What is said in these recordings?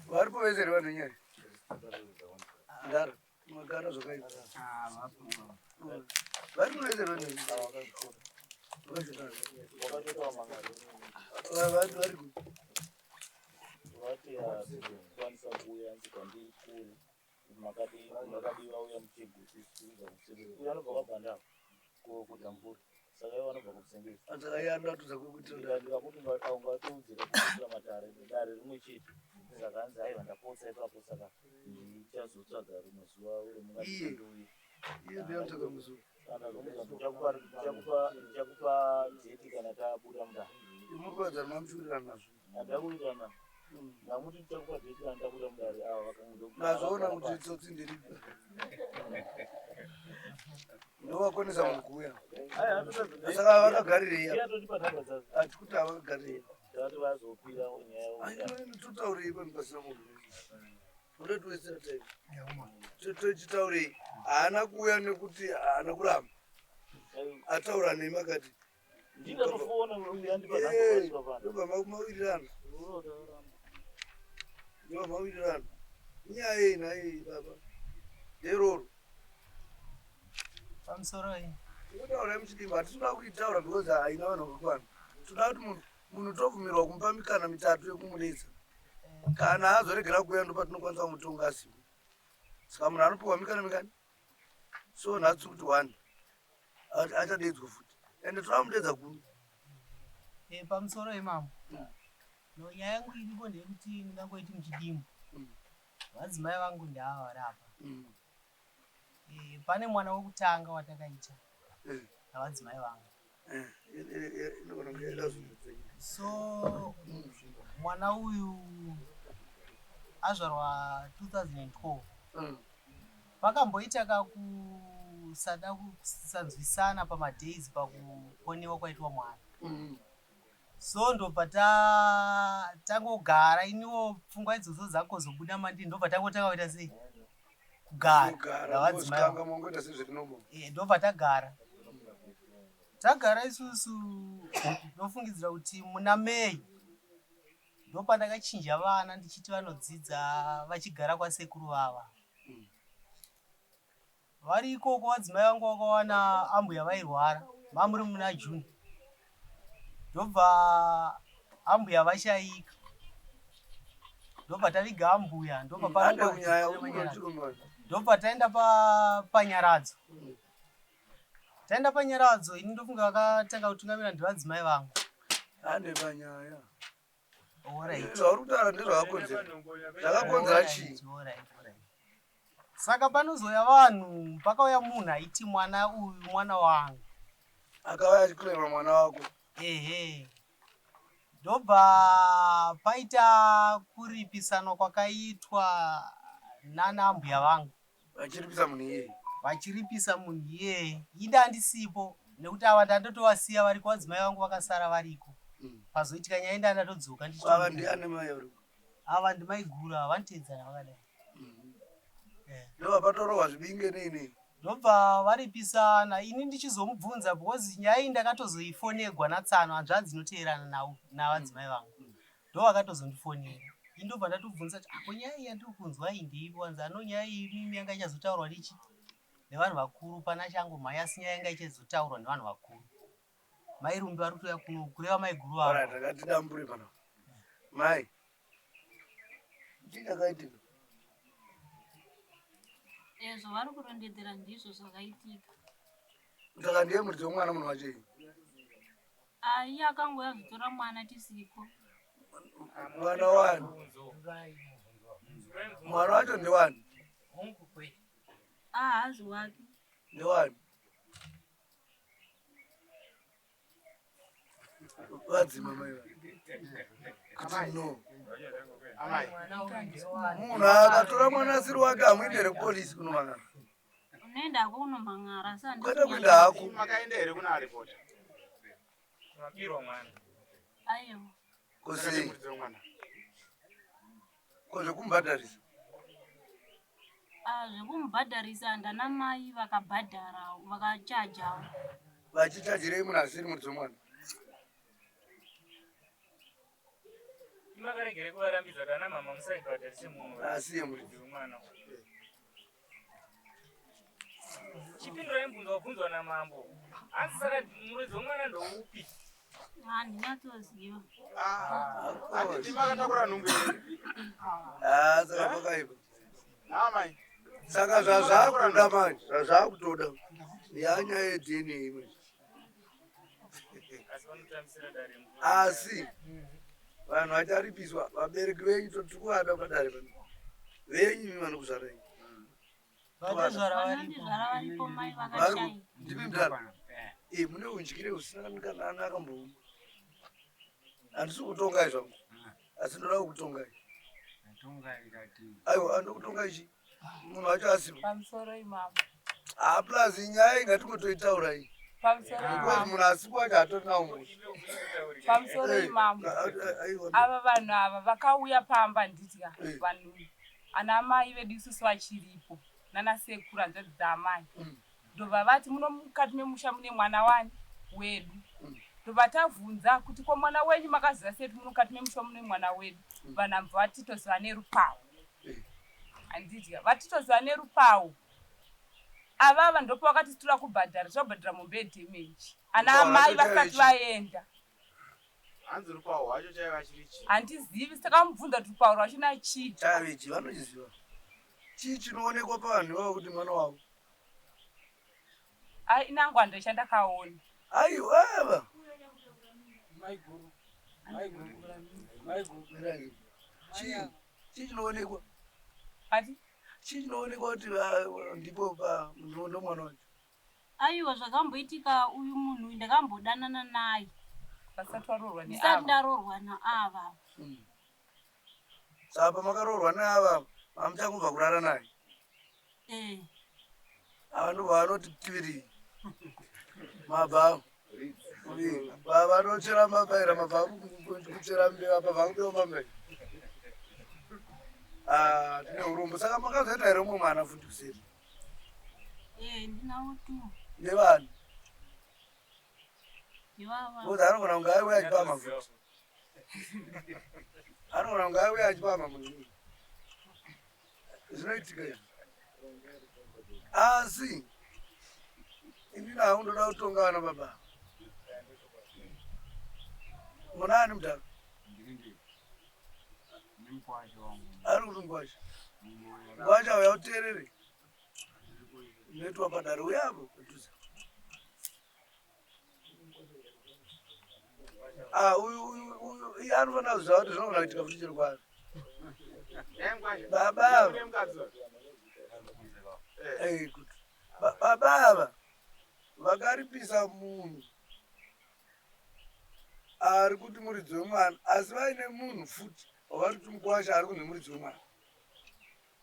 Varipo vese here vanhu nyaya? Ndara, magara zvakaipa. Varipo vese here vanhu? Vari ku. Vati kwanisa kuuya hanzi kwandiri kure makadii makadii vauya muchegutu kubva kusengezi uyo anobva kwabhandava kudambura saka ivo vanobva kusengezi Saka iye anoda kutudza kwekuitira ndikakuti ungatiudzira kuitira matare dare rimwe chete saka hanzi aiwa ndapotsa ipapo saka ndichazotsvaga rimwe zuva uri mungatindouye Iye ndiye anotsvaga muzuva. kana ndichakupa ndichakupa ndichakupa dheti kana tabuda mudare Muri kuratidza kuti mamuchiwirirana nazvo. Ndakuwirirana ndamuti ndichakupa dheti kana tabuda mudare ava vakango Mazvoona kuti tsotsi ndiripi. Ndovakonesa munhu kuuya. Saka vakagarirei apa? atotipa nhamba dzadzo Ati kuti havakagarirei. tati vazokwira nyaya Totaurei pano pasina munhu. Munotiwedzera time. Tochitaurei. Haana kuuya nekuti haana kuramba. Ataura nemi akati ndingatofona uyu andipa nhamba pano ndobva mawirirana. Ndobva mawirirana. Inyaya yei nhai baba? Nderoro. Pamusoro iyi. Kutaura muchidimba hatisi kuda kuitaura because haina vanhu vakakwana. Toda kuti munhu munhu tobvumirwa kumupa mikana mitatu yekumuletsa. Kana azoregera kuuya ndopatinokwanisa kumutonga asipo. Saka munhu anopiwa mikana mingani? So nhasi kuti one achadeedzwa futi. Ende toda kumudeedza kuno. Eh, pamusoro imamo. No nyaya yangu iripo ndeyekuti ndingangoiti muchidimbu. Vadzimai vangu ndeava vari apa. Eh, pane mwana wekutanga watakaita navadzimai vangu. Inogona kunge yaida zvinhu dzenyu. So mwana uyu azvarwa 2012. Pakamboita kakusada kusanzwisana pamadays pakukoniwa kwaitwa mwana. So ndobva tangogara iniwo pfungwa idzodzo dzangozobuda mandiri ndobva tangotanga kuita sei kugara Kugara navadzimai vangu. mozvikanga mongoita sezviri normal. Eh, ndobva tagara tagara isusu ndofungidzira kuti muna May ndopandakachinja vana ndichiti vanodzidza vachigara kwasekuru vava vari ikoko vadzimai vangu vakawana ambuya vairwara mamuri muna June ndobva ambuya vashaika ndobva taviga ambuya ndobva Hande parongwa kunyaya uri kunochiruma. ndobva taenda panyaradzo taenda panyaradzo ini ndofunga vakatanga kutungamira ndivadzimai vangu. Hande panyaya. Alright. Zvauri kutaura ndezvakakonzera. Zvakakonzera chii? Alright, alright. Saka panozouya vanhu pakauya munhu aiti mwana uyu mwana wangu. Akauya achikureva mwana wako. Ehe. Ndobva paita kuripisanwa kwakaitwa nana ambuya vangu. Vachiripisa munhu iyeye. Vachiripisa munhu iyeye. Ini handisipo nekuti ava ndandotovasiya variko vadzimai vangu vakasara variko. Pazoitika nyaya inda ndatodzoka Ava ndiani mai uri? Ava ndimaiguru ava vanoteedzana vakadai. Ndobva patorohwa zvibinge nei nei. Ndobva varipisana ini ndichizomubvunza because nyaya iyi ndakatozoifonegwa natsano hanzvadzi inoteerana navo navadzimai vangu. Ndovakatozondifonera. Ini ndobva ndatobvunza kuti ako nyaya iyi yandiri kunzwa iyi ndeipi wanzi ano nyaya iyi mimi yanga ichazotaurwa nechi nevanhu vakuru pana changomhanya asi nyaya yanga ichazotaurwa nevanhu vakuru. Mai Rumbi vari kutouya kuno kureva mai guru vavo. Alright, akatidambure pano. Mai. Chii chakaitika? Zvavari kurondedzera ndizvo zvakaitika. Saka ndiye muridzi wemwana munhu wacho iyi. Ai akangouya kuzotora mwana tisiko. Mwana wani? Mwana wacho ndewani? Ahazi wake. Ndewani? Vadzima mai vangu. Kuti no. Munhu akatora mwana asiri wake hamuende here kupolisi kunomangara? Unoenda hako kunomangara asi handisi Kwete kuenda hako. Makaenda here kuna aripota? Mabirwa mwana. Aiwa. Kusei? Ko zvekumubhadharisa? Ah, zvekumubhadharisa ndana mai vakabhadhara vakachajawo. Vachichajirei munhu asiri muridzi wemwana? Makaregere kuvarambidza kuti ana mama musaibhadharise munhu Asiye muridzi. wemwana. Chipindurai mubvunzo wabvunzwa namambo. Hanzi saka muridzi wemwana ndoupi? Handinatsoziva. Handiti makatakura nhumbu here? Ah, saka pakaipa. Amai. Saka zvazvakuda manje, zvazvakutoda yanyaya yeDNA imwe. Asi vanotambisira dare mukuru. Asi vanhu vacharipiswa, vabereki venyu toti kuvada padare pano. Venyu imi vanokuzvarai. Vatezvara varipo. Vanondizvara varipo, mai vakashaya. Ndimi mudhara. Eh, mune undyire husina kana akamboumba. Handisi kutongai zvangu. Asi ndoda kukutongai. Aiwa, andokutongai chi? Munhu wacho asipo. Pamusoro imamo. Ah, plus nyaya ingatingotoitaura iyi. Pamusoro Because imamo. munhu asipo wacho hatorinawo mhosva. Pamusoro Eh, imamo. aiwa. Ava vanhu ava vakauya pamba nditya Eh. vanhu ana mai vedu isusu vachiripo nana sekuru hanzvadzi dzaamai. Ndobva vati muno mukati memusha mune mwana wani wedu. Ndobva tavhunza kuti ko mwana wenyu makaziva sei kuti muno mukati memusha mune mwana wedu. Vanhu ambva vati toziva nerupawo. Handidya vatitoziva nerupawo. Avava ndopa vakati tora kubhadhara, tobhadhara mombe yedhemeji. Ana Rupawo amai rwacho chaive vasati chii? vaenda. Hanzi rupawo rwacho chaiva chiri chii? Handizivi, takamubvunza kuti rupawo rwacho nachii. Chaive chii vanochiziva. Chii chinoonekwa pavanhu ivavo kuti mwana wavo? Ai, inangwando chandakaona. Aiwa ava. Maiguru. Maiguru. Maiguru. Mirai. Chii chii chinoonekwa? Ati? Chii chinoonekwa kuti ndipo pa ndo mwana wacho? Aiwa, zvakamboitika uyu munhu uyu ndakambodanana naye. Vasati varoorwa Ndisati neava. ndaroorwa naava. Saka pamakaroorwa neava hamuchangobva kurara naye. Eh. Ava ndobva vanoti tiviri. Mabva. Vanochera mabaira mabva kuchera mbeva mabva kubewa pamberi. Ah, tine urombo. Saka makazoita here umwe mwana futi kuseri? Eh, ndinawo tu. Nevanhu. Ivava. Because anogona kunge aiuya achipamha futi. Anogona kunge aiuya achipamha munhu. Zvinoitika izvi. Asi inini hangu ndoda kutonga vana baba. Munani mudhara? Ari kuti ngwasha. Ngwasha uya uteerere. Unoitwa padare uya apo padhuze. Ah, uyu uyu uyu iye anofanira kuziva kuti zvinogona kuitika futi chero kwaari. Baba ava. Eh, good. Baba ava vakaripisa munhu ari kuti muridzi wemwana, asi vaine munhu futi wavari kuti mukwasha ari kunzi muridzi wemwana.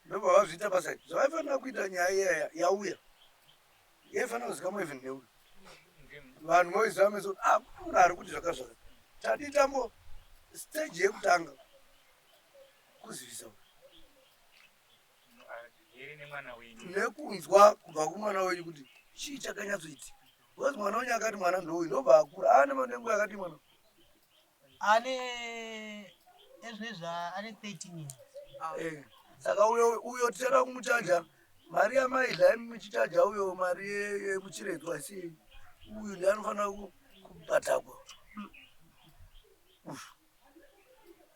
Ndobva vazviita pasaidi. Zvavaifanira kuita nyaya iya yauya. Yaifanira kuzikamwa even neuyu. Vanhu voiziva mese kuti ah, kune munhu ari kuti zvakazvaka. Tadii tambo stage yekutanga kuzivisa Here nemwana wenyu. nekunzwa kubva kumwana wenyu kuti chii chakanyatsoitika. Because mwana wenyu akati mwana ndouyu ndobva akura. Ane nenguva yakati mwana. Ane ezvinezvi ane 13 years. Eh, saka uyo uyo tichada kumuchaja mari yamaidla muchichaja uyo mari yekuchiredzwa asi uyu ndiye anofanira kubhadhagwa. Uyu.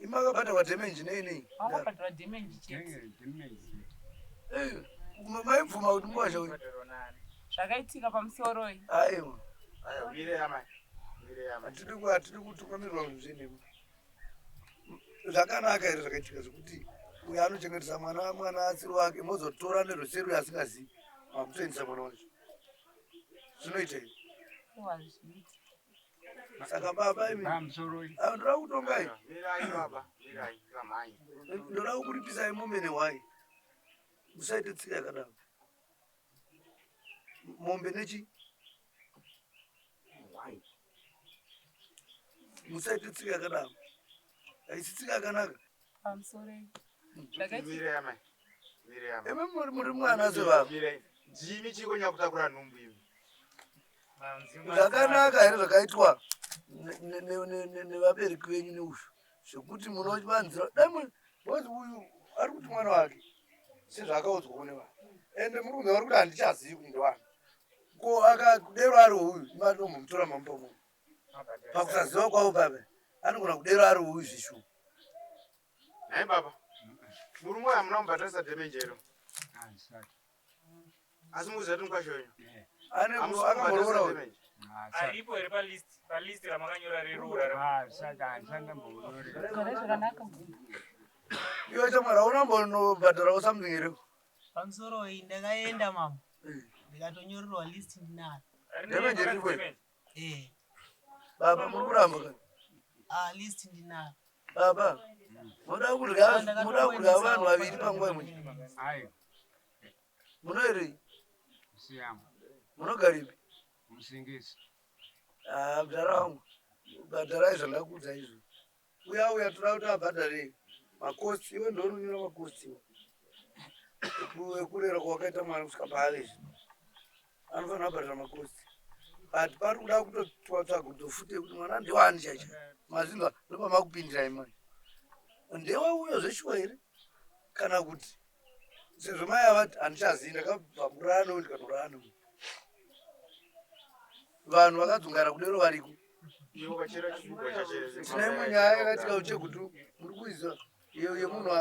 Imi makabhadhagwa damage nei nei? Vangabhadharwa damage chete. Eh, maibvuma kuti mukwasha uyu. Zvakaitika pamusoro iyi. Aiwa. Aiwa, mire amai. Mire amai. Hatidi kutungamirwa zvenhema. Zvakanaka here zvakaitika zvekuti uyu anochengetesa mwana mwana asiri wake mozotora nerweseri uyu asingazivi makutoendesa mwana wacho. Zvinoita here? Aiwa, hazviiti. Saka baba imi. Ah, ndoda kutongai. Mirai baba, mirai, kamhanya. Ndoda kukuripisai mombe nehwai. Musaite tsika yakadaro. Mombe nechi? Musaite tsika yakadaro. Haisi tsika yakanaka. Pamusoro iyi. Zvakaitika. Mirai amai. Mirai amai. Imi muri mwana sevava. Mirai. Ndimi chiko nyakutakura nhumbu imi. Zvakanaka here zvakaitwa nevabereki venyu neushu? Zvekuti munovanzira dai because uyu ari kuti mwana wake sezvaakaudzwa kune vanhu, ende muri kunzwa vari kuti handichazivi kuti ndewani. Ko akadero ari uyu, matombomutora mamupa munhu pakusaziva kwavo pape, anogona kudero ari uyu zvishuwa. Nhai baba, murume uyu hamuna kubhadharisa damage here? Asi mukuziva kuti mukwasha wenyu Ane akamboroora uyu. Aripo here palist, palist ramakanyora reroora? Gara zvakanaka. Iwe chamwari, hauna mbonobhadharawo something here? Pamusoro iyi ndakaenda mama, ndikatonyorerwa list, ndinayo. Damage riripo here? Eh. Baba, muri kuramba kana? Ah, list ndinayo. Baba, muda kudya vanhu vaviri panguva imwe? Munoerei? Munogaripi? Musingisi. Ah, mudhara wangu, bhadharai zvandakuudza izvo. Uya uya, toda kuti abhadhare macosts. Iwe ndounonyora macosts iwe ekurera kwawakaita mwana kusvika paave izvi. Anofanira kubhadhara macosts, but pari kuda kutotsvagudzo futi yekuti mwana ndewani chaicho. Mazinzwa? Ndopamakupindirai manje. Ndewauyo zveshuwa here, kana kuti sezvo mai avati handichazivi, ndakabva kurara newe ndikanorara newe. Vanhu vakadzungara kudero variko. Iwe ukachera chigubhu chache. Tine imwe nyaya yakaitika uchegutu, muri kuiziva, iyo yemunhu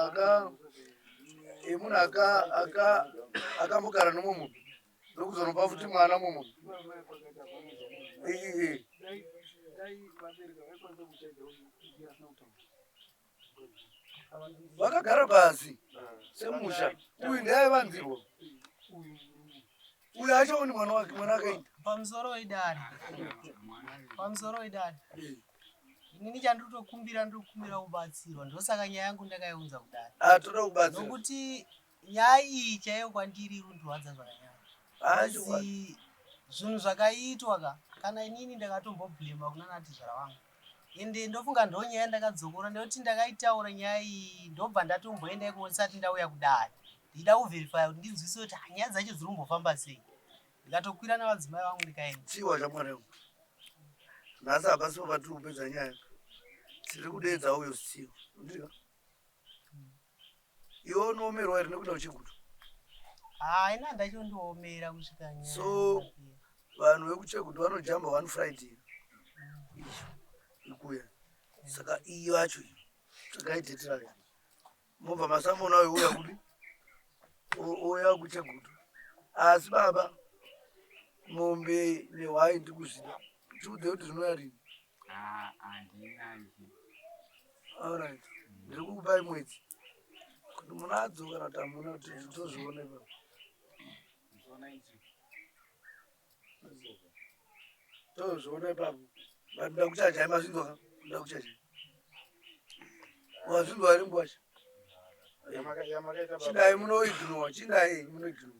aka aka akambogara nomwe munhu, ndokuzonopa futi mwana mumwe munhu. Iyi. Dai vabereki vaikwanisa kuchaja uyu asina kutaura. Vakagara pasi semusha, uyu ndeaivanzirwa, uyu achaoni mwana wake, mwana akaenda. Pamusoro wedare, pamusoro wedare, inini chandiri kutokumbira, ndiri kukumbira kubatsirwa. Ndosaka nyaya yangu ndakaiunza kudare. Ah, toda kubatsira. Nokuti nyaya iyi chaiyo kwandiri iri kundirwadza zvakanyanya. Ah, chokwadi. Asi zvinhu zvakaitwa ka, kana inini ndakatombobhurema kuna natizvara vangu, ende ndofunga ndo nyaya ndakadzokora ndekuti ndakaitaura nyaya iyi, ndobva ndatomboenda iko ndisati ndauya kudare, ndichida kuverifya kuti ndinzwise kuti ah, nyaya dzacho dziri kumbofamba sei. Ndikatokwira navadzimai vangu ndikaenda. Chiwa chamwari wangu, nhasi hapasipo patiri kupedza nyaya. Tiri kudeedza uyo siwo ndika iwe unoomerwa here nekuda uchegutu? Haina ndachondiomera kusvika nyaya So yapera. Vanhu vekuchegutu vanojamba one Friday izvo ikuya, saka iyi yacho iyi takaidhetirayo, mobva masamona uyo uya kuti ouya kuchegutu. Asi baba, mombe nehwai ndikuzvida, tiudze kuti zvinouya rini. Alright, ndiri kukupai mwedzi kuti munadzo kana kuti hamuna, kuti tozviona ipapo. Tozviona ipapo, but ndoda kuchajai. Mazvinzwa ka? Ndoda kuchajai. Wazvinzwa here, mbuasha? Yamakaita baba. Chidai munoignore, chidai munoignore.